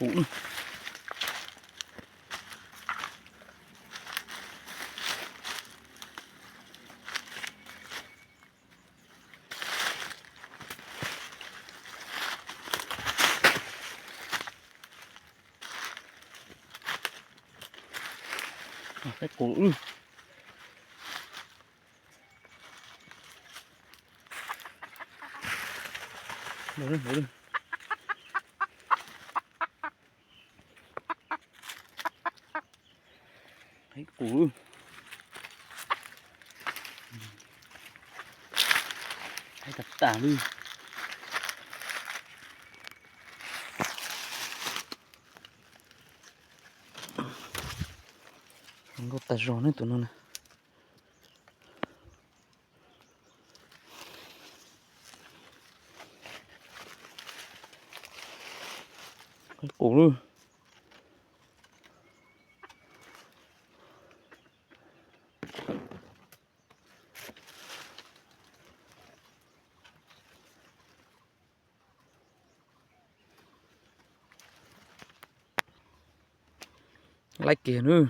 qus na. Qaib qus. Qaib qus. Qaib tas tas li. Zoo nkauj tas zog ne tus no na. Qaib qus lawm. Laib kiag nawb.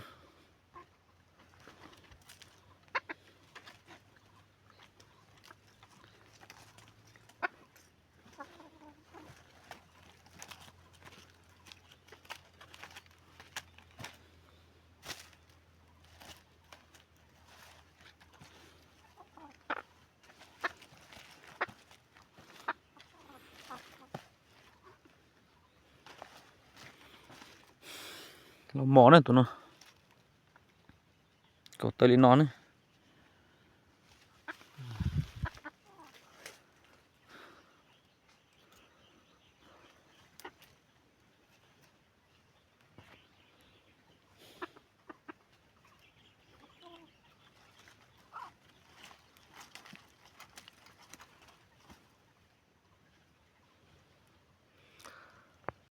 Los mos na tus no. Kaus taw li no ne.